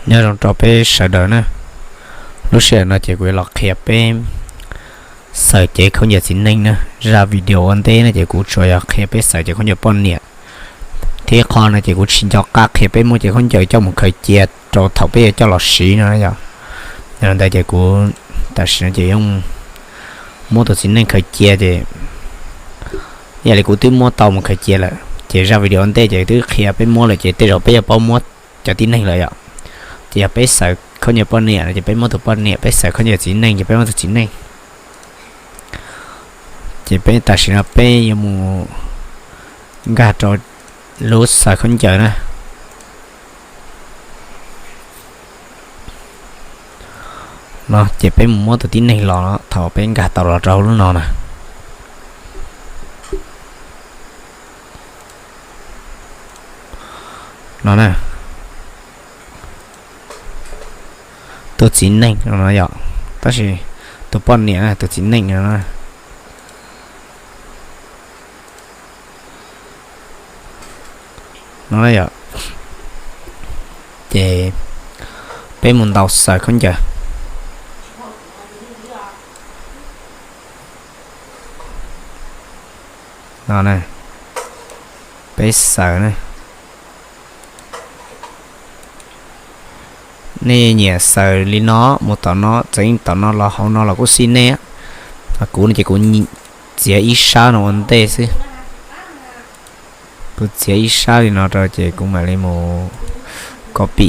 Nyob zoo rau peb sawv daws na, lub sij hawm no ces kuv yuav los qhia peb xaws cev khaub ncaws txiv neej na. Zaj video ua ntej no ces kuv tsuas yog qhia peb xaws cev khaub ncaws poj niam, thiab qhov no ces kuv tsis nco qab qhia peb muab cev khaub ncaws coj mus khaws cia rau thaum peb yuav coj los siv no yom. Yog li ntawd ces kuv tam sim no ces yuav muab tus txiv neej khaws cia ces, yam li kuv twb muab tau mus khaws cia lawm ces zaj video ua ntej ces twb qhia peb muab lawm ces tej zaum peb yuav paub muab cov tib neeg lawm yom. Ces yog peb xaws khaub ncaws poj niam no ces peb muab tus poj niam, peb xaws khaub ncaws txiv neej ces peb muab tus txiv neej. Ces peb tam sim no peb yuav mus nkag rau lub xaws khaub ncaws na. No ces peb mus muab tus tib neeg los no, thaum peb nkag tau los rau lub no na. No na, tus txiv neej no yom, tab sis tus poj niam na, tus txiv neej no. No yom, ces peb mus ntaus xaws khaub ncaws. No na, peb xaws na. Nej nyiam xaws li no mus tom no, txeev tom no los hauv no los kuj xij nej. Kuv no ces kuv txiav ib sab no ua ntej xwb. Kuv txiav ib sab li no rau ces kuv mam li mus copy,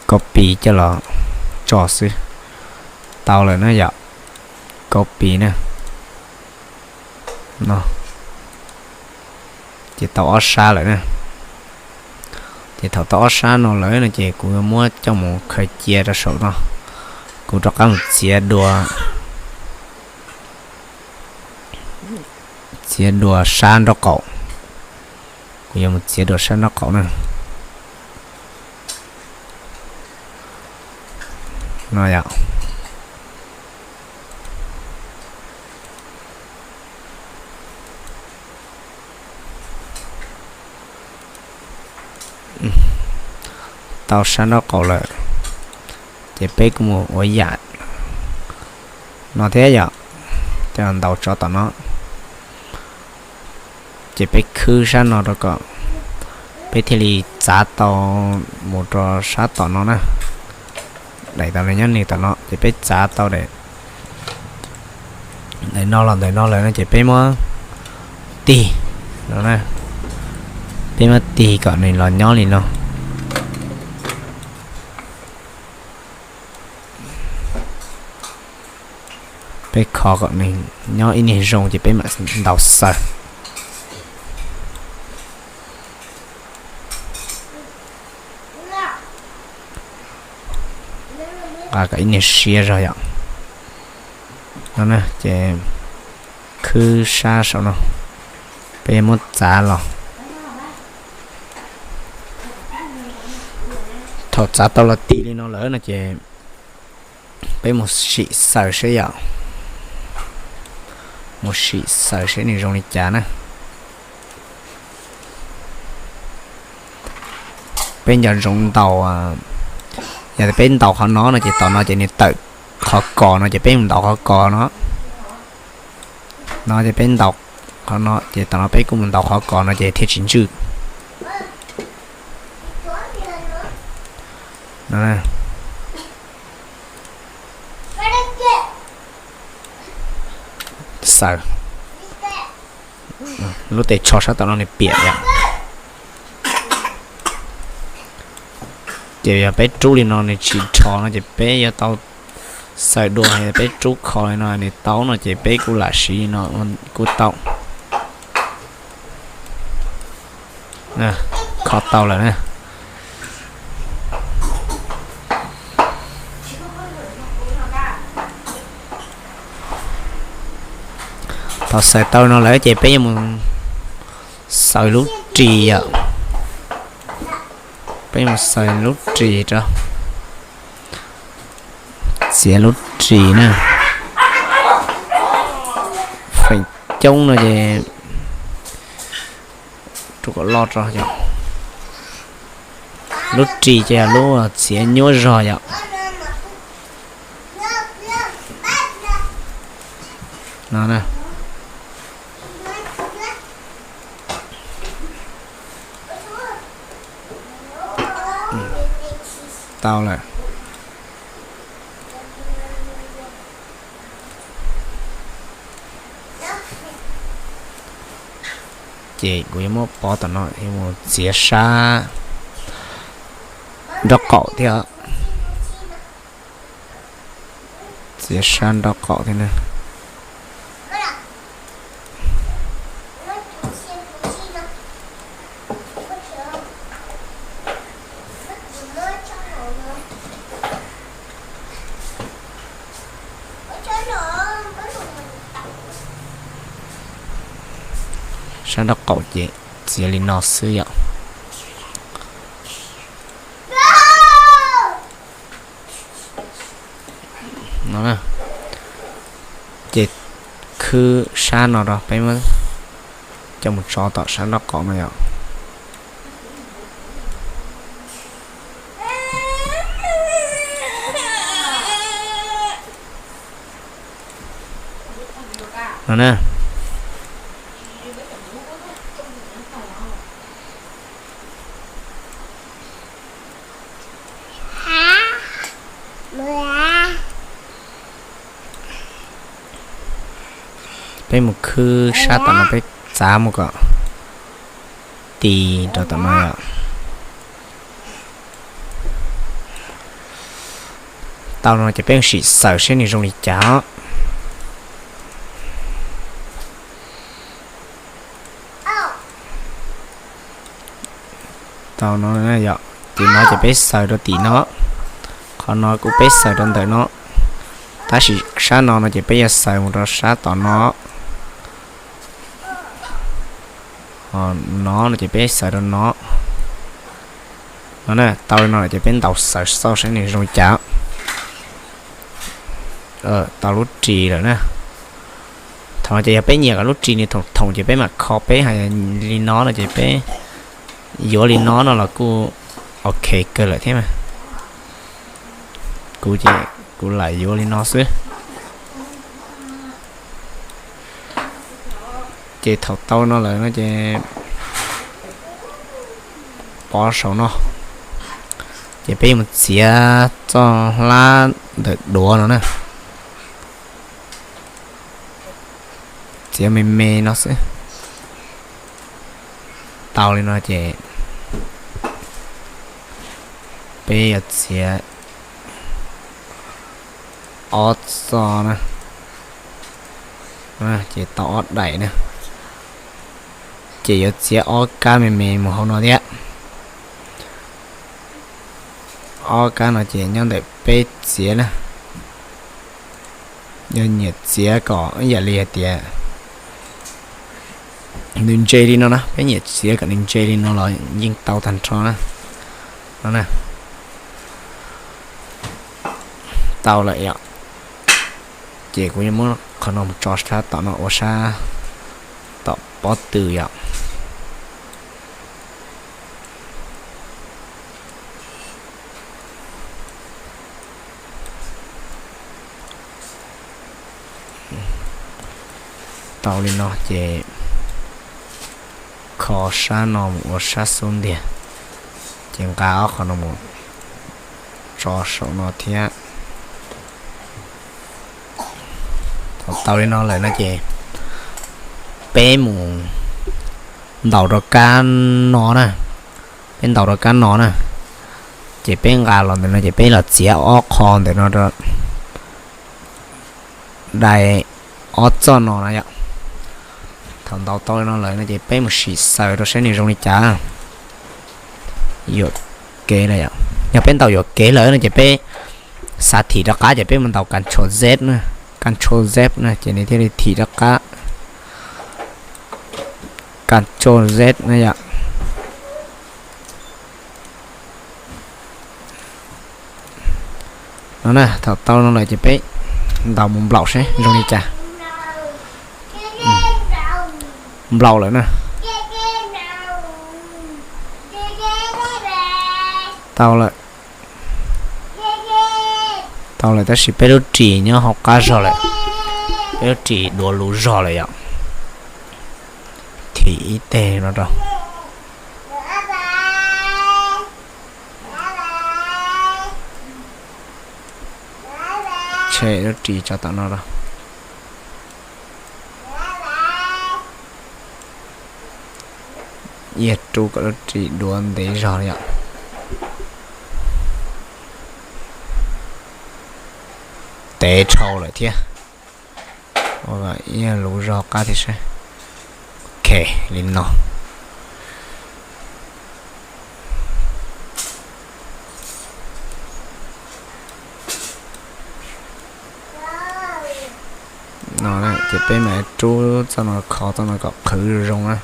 copy coj los tso xwb. Tau lawm na yom, copy na. No, ces tau ob sab lawm na. Ces thaum tau ob sab no lawm no ces kuv yuav muab coj mus khaws cia rau saum no. Kuv rov qab mus txiav dua, txiav dua sab nraub qaum. Kuv yuav mus txiav dua sab nraub qaum na. No yom. Tau sab nraub qaum lawm, ces peb kuj mus ua yam no thiab yom, coj ntaus tso tom no. Ces peb khwb sab no rau kom peb thiaj li txav tau mus rau sab tom no na. Daim tau nyob nws tom no ces peb txav tau daim no los ntawm no lawm no ces peb muab tig no, peb muab tig kom nws los nyob li no. Peb kho kom nws nyob ib niag zoo ces peb mam ntaus xaws. Nqa kom ib niag siab zog yom. No ces khwb sab saum no, peb muab txav los. Thaum txav tau los tig li no lawm no ces peb mus sim xaws seb yom, mus sim xaws seb nws zoo li cas na. Peb nco ntsoov ntaus, yog peb ntaus qhov no no ces tom no ces nws tawm qhov kos no ces peb mus ntaus qhov kos no. No ces peb ntaus qhov no ces tom no peb kuj mus ntaus qhov kos no ces thiaj tsis ntswj. Xaws lub tes tsho sab tom no nws piam yom. Ces yog peb rub li no nws tsis rho no ces peb yuav tau xaws dua, yog peb rub kho li no nws tau no ces peb kuj lam siv li no kuj tau. Kho tau lawm na. Thaum xaws tau no lawm ces peb yuav mus xaws lub ris yom. Peb mus xaws lub ris rau, txiav lub ris na. Feem coob no ces rub kom loj rau yom. Lub ris ces yog lub txiav nyuaj zog yom. No, tau lawm. Ces kuv yuav muab pov tom no mus txiav sab nraub qaum thiab. Txiav sab nraub qaum thiab na. Sab nraub qaum ces txiav li no xwb yom. No, ces khwb sab no rau peb muab coj mus tso tom sab nraub qaum no yom. No na. Peb mus khwb sab tom no, peb txav mus kom ti rau tom no yom. Tau no ces peb sim xaws seb nws zoo li cas. Tau no yom, tim no ces peb xaws rau tim no, qhov no kuj peb xaws rau ntawm no, tab sis sab no no ces peb yuav xaws mus rau sab tom no. No no ces peb xaws rau no. No na, tau li no ces peb ntaus xaws xauj saib nws zoo li cas. Tau lub ris lawm na. Thaum no ces yog peb nyiam kom lub ris nws thoom thoom ces peb mam kho, peb hais li no no ces peb yuav li no no los kuj ok kawg lawm thiab mas. Kuv ces kuv lam yuav li no xwb. Ces thaum tau no lawm no ces pov saum no, ces peb yuav mus txiav txoj hlab ntawm duav no na. Txiav me me no xwb. Tau li no ces peb yuav txiav ob txoj na, ces tau ob daim na, ces yuav txiav ob kab me me mus hauv no thiab. Ob kab no ces nyob ntawm peb txiav na. Yog nyiam txiav kom ib yam li hais tias nws ntse li no na, peb nyiam txiav kom nws ntse li no los yeej tau tag nrho na. No na, tau lawm yom. Ces kuv yuav muab qhov no mus tso sab tom no ua sab tom pob tw yom. Tau li no ces kho sab no mus ua sab xub ntiag, ces nqa ob qho no mus tso saum no thiab. Thaum tau li no lawm no ces peb mus ntaus rau kab no na, peb ntaus rau kab no na, ces peb nqa los ntawm no ces peb los txiav ob qho ntawm no rau dai ob txoj no na yom. Thaum ntaus tau li no lawm no ces peb mus sim xaws rau saib nws zoo li cas. Yuam kev lawm yom. Yog peb ntaus yuam kev lawm no ces peb xav thim rov qab ces peb mus ntaus Control Z na, Control Z na ces nws thiaj li thim rov qab. Control Z na yom. No na, thaum tau no lawm ces peb ntaus mus nplaum seb zoo li cas. Nplaum lawm na. Tau lawm. Tau lawm tab sis peb lub ris nyob hauv qab zog lawm. Peb lub ris duav luv zog lawm yom. Thim ib teg no rau. Tshem lub ris tso tom no rau. Yog rub kom lub ris duav ntev zog li yom. Tev dhau lawm thiab. Ua kom ib luv zog qab thiab saib. Ok, li no. No ces peb mam rub txoj no, kho txoj no kom qhwv zoo zoo na.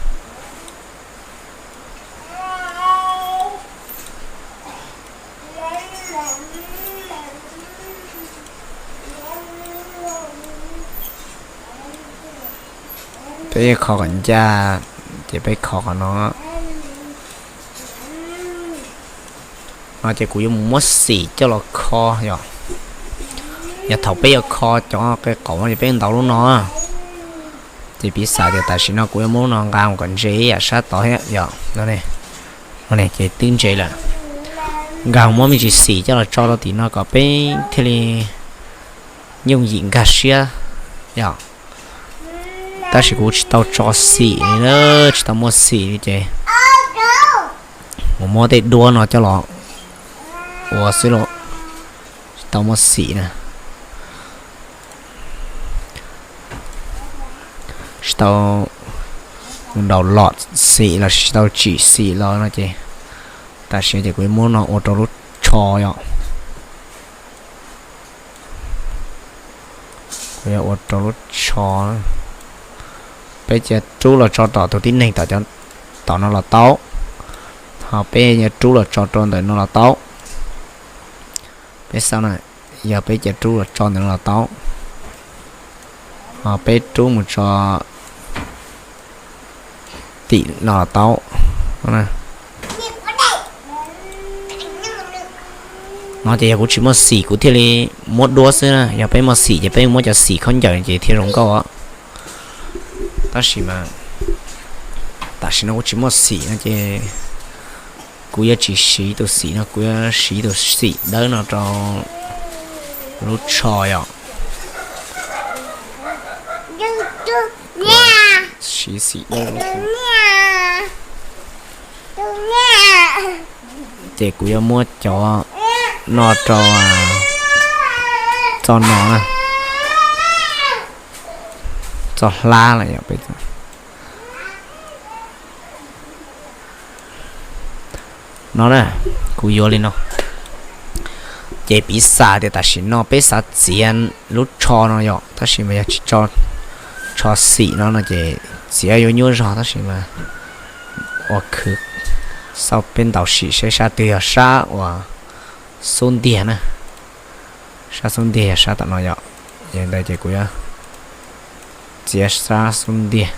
Peb kho kom ncaj, ces peb kho qhov no. No ces kuv yuav mus muab xim coj los kho yom. Yog thaum peb yuav kho cov qe qaum no ces peb ntaus lub no. Ces piv xam tias tam sim no kuv yuav muab lub no nqa mus kom ntse ib yam sab tod thiab yom. No, ces twb ntse lawm. Nkag mus muab me ntsis xim coj los tso rau tim no kom peb thiaj li yooj yim nkag siab yom. Tab sis kuv tsis tau tso xim li na, tsis tau muaj xim li ces mus muab tej duab no coj los ua xwb lauj. Tsis tau muaj xim na. Tsis tau mus daus lom xim los sis tsis tau tsim xim los no ces tam sim no ces kuv yuav muab no ua rau lub tsho yom. Kuv yuav ua rau lub tsho. Peb cia rub los tso tom tus tib neeg tom no los tau. Ho peb yuav rub los tso rau ntawm no los tau. Peb xav na, yog peb cia rub los tso ntawm no los tau. Ho peb rub mus tso tim no los tau. No ces yog kuv tsis muaj xim kuv thiaj li muab duab xwb na, yog peb muaj xim ces peb muab cov xim khaub ncaws ces thiaj zoo nkauj. Tab sis mas tam sim no kuv tsis muaj xim no ces kuv yuav tsis siv tus xim no, kuv yuav siv tus xim dawb no rau lub tsho yom. Siv xim dawb. Ces kuv yuav muab cov no rau txoj no na, txoj hlab lawm yom. No na, kuv yuav li no. Ces piv xam tias tam sim no peb xav txiav lub tsho no yom, tab sis mas yog tsis tso tsho xim no no ces txiav yuav nyuaj zog, tab sis mas ua khwv xauj peb ntaus sim seb sab twg yog sab uas xub ntiag na. Sab xub ntiag yog sab tom no yom. Yog li ntawd ces kuv yuav txiav sab xub ntiag.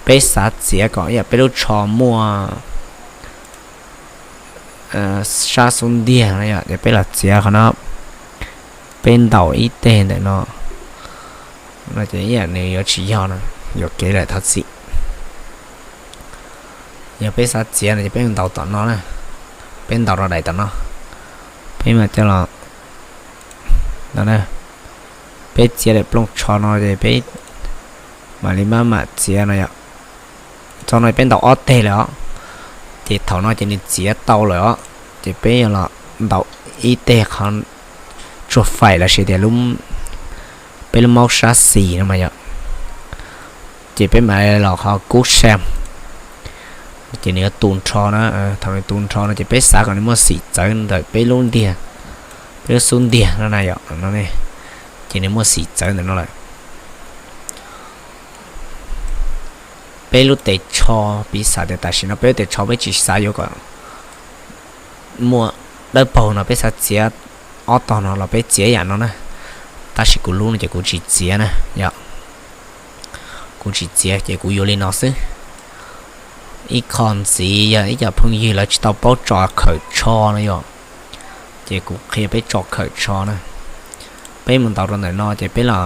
Peb xav txiav kom ib yam peb lub tsho muaj sab xub ntiag no yom, ces peb los txiav qhov no, peb ntaus ib teg ntawm no, no ces ib yam nws yuav tsis yog no, yuam kev lawm thov txim. Yog peb xav txiav no ces peb ntaus tom no na, peb ntaus rau daim tom no, peb mam coj los, peb txiav daim plooj tsho no ces peb mam li maj mam txiav no yom. Txog no peb ntaus ob teg lawm os, ces thaum no ces nws txiav tau lawm os, ces peb yuav los ntaus ib teg qhov tsuag faim los sis tias peb lub maub sab xis no mas yom. Ces peb mam los qhov kub sam, ces nws yuav tu nrho na. Thaum nws tu nrho no ces peb xav kom nws muaj xim txawv ntawm peb lub ntiag, peb lub xub ntiag no na yom, no ne, ces nws muaj xim txawv ntawm no lawm. Peb lub tes tsho, piv xam tias tam sim no peb lub tes tsho peb tsis xav yuav kom muaj dawb paug no, peb xav txiav ob tog no los peb txiav yam no na. Tab sis kuv lub no ces kuv tsis txiav na yom. Kuv tsis txiav ces kuv yuav li no xwb. Ib qho ntxiv yog ib co phooj ywg lawv tsis tau paub tso khawm tsho no yom, ces kuv qhia peb tso khawm tsho na. Peb mus ntaus rau ntawm no ces peb los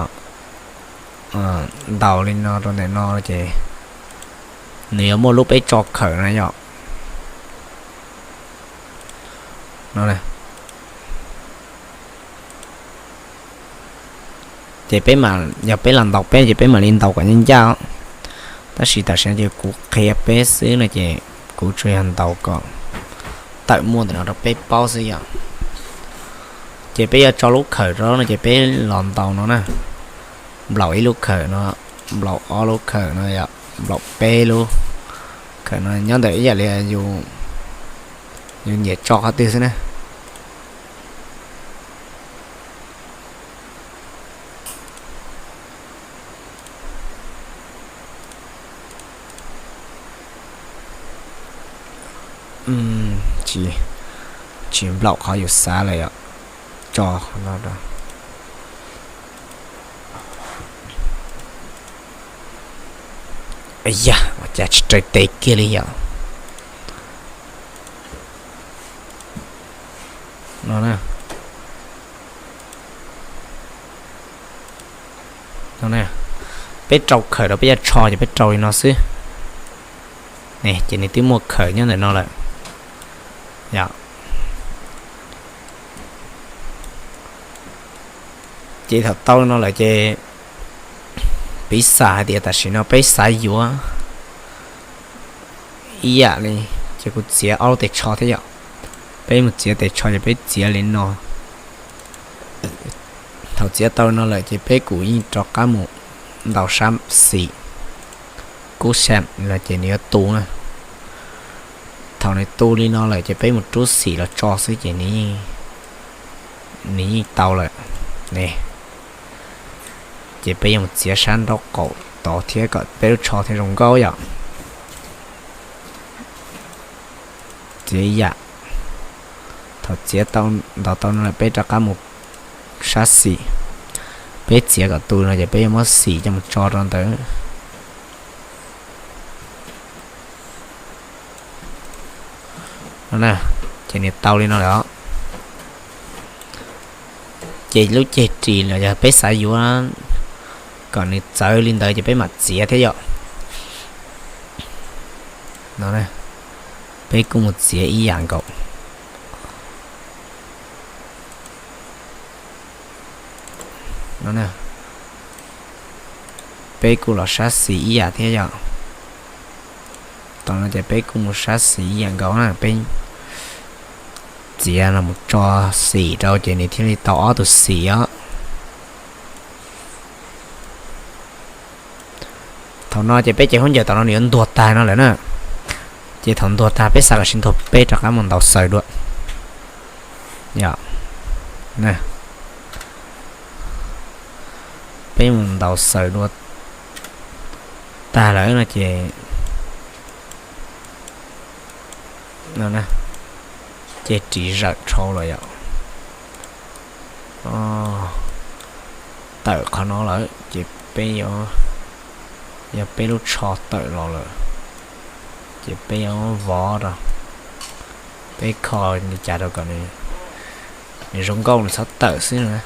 ntaus li no rau ntawm no ces nws yuav muaj lub peb tso khawm na yom. No, ces peb mam, yog peb los ntaus peb ces peb mam li ntaus kom ncaj ncaj. Tab sis tam sim no ces kuv qhia peb xwb no ces kuv tsuas yog ntaus kom tawm muaj ntawm no rau peb paub xwb yom. Ces peb yuav tso lub khawm rau no ces peb los ntaus no na. Nplaum ib lub khawm no, nplaum ob lub khawm no yom, nplaum peb lub khawm no nyob ntawm ib yam li yus nyiam tso qhov twg xwb na. Tsis nplaum qhov yus xav lawm yom. Tso no rau. Yam ua cas tsis raws tes kiag li yom. No, peb rau khawm rau peb yuav tsho ces peb rau li no xwb. Ces nws twb muaj khawm nyob ntawm no lawm. Ces thaum tau li no lawm ces piv xam hais tias tam sim no peb xav yuav ib yam li, ces kuv txiav ob lub tes tsho thiab yom. Peb mus txiav tes tsho ces peb txiav li no. Thaum txiav tau li no lawm ces peb kuj yeej rov qab mus ntaus sab xis, kub sam no ces nws yuav tu na. Thaum nws tu li no lawm ces peb mus rub xim los tso xwb ces nws yeej tau lawm ne. Ces peb yuav mus txiav sab nraub qaum tod thiab kom peb lub tsho thiaj zoo nkauj yom. Txiav ib yam. Thaum txiav tau, ntaus tau no lawm peb rov qab mus sab xis. Peb txiav kom tu no ces peb yuav muab xim coj mus tso rau ntawd. Ces nws tau li no lawm os. Ces lub ceg ris los yog peb xav yuav kom nws txawv li ntawd ces peb mam txiav thiab yom. No, peb kuj mus txiav ib yam nkaus. No, peb kuj los sab xis ib yam thiab yom. Thaum no ces peb kuj mus sab xis ib yam nkaus na, peb txiav los mus tso xim rau ces nws thiaj li tau ob tug xim os. Thaum no ces peb cev khaub ncaws tom no nws yuav ntuag tag no lawm na. Ces thaum ntuag tag peb xav kom tsis ntuag peb rov qab mus ntaus xaws dua. Yom, peb mus ntaus xaws dua tag lawm no ces ceg ris zawm dhau lawm yom. Tawm qhov no lawm ces peb, yog peb lub tsho tawm los lawm ces peb yuav vov rau, peb kho li cas rau kom nws zoo nkauj nws txhob tawm xwb na.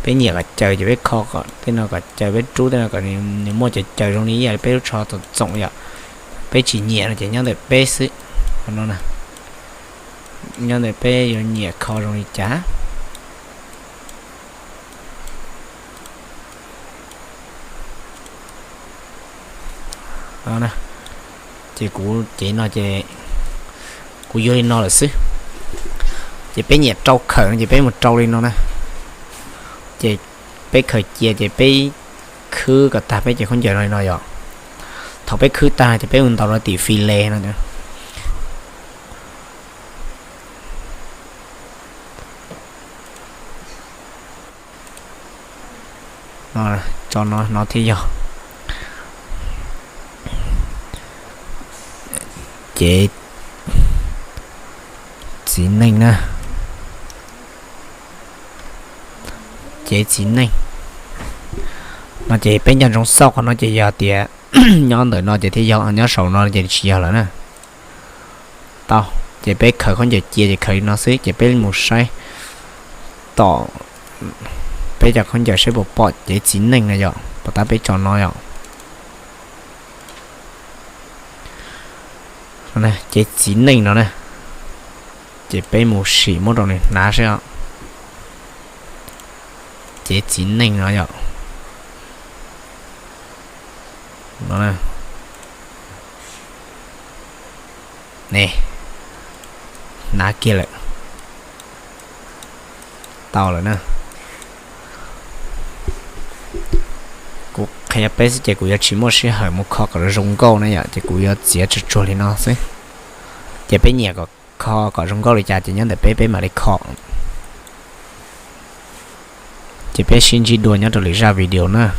Peb nyiam kom caws ces peb kho kom tej no kom caws, peb rub tej no kom nws muaj caws caws zoo li ib yam li peb lub tsho txoom txoom yom. Peb tsis nyiam no ces nyob ntawm peb xwb. Qhov no na, nyob ntawm peb yuav nyiam kho zoo li cas. Ces kuv cev no ces kuv yuav li no lawm xwb. Ces peb nyiam rau khawm no ces peb mus rau li no na. Ces peb khaws cia ces peb khwb kom tag peb cev khaub ncaws no li no yom. Thaum peb khwb tag ces peb mus ntaus rau tim file no. Tso no no thiaj yog. Cev txiv neej na. Cev txiv neej no ces peb nco ntsoov xauj qhov no ces yog tias nyob ntawm no ces thiaj yog, nyob saum no ces tsis yog lawm na. Tau, ces peb khaws khaub ncaws cia ces khaws li no xwb ces peb mus saib tom peb cov khaub ncaws saib puas pom cev txiv neej no yom, pom tab peb tso no yom. Cev txiv neej no na, ces peb mus sim muab rau nws hnav saib os. Cev txiv neej no yom. Ne, hnav kiag lawm. Tau lawm na. Kuv qhia peb xwb ces kuv yuav tsis muaj sij hawm mus kho kom zoo nkauj na yom, ces kuv yuav txiav tsuag tsuag li no xwb. Ces peb nyiam kom kho kom zoo nkauj li cas ces nyob ntawm peb, peb mam li kho. Ces peb sib ntsib dua nyob rau lwm zaj video na.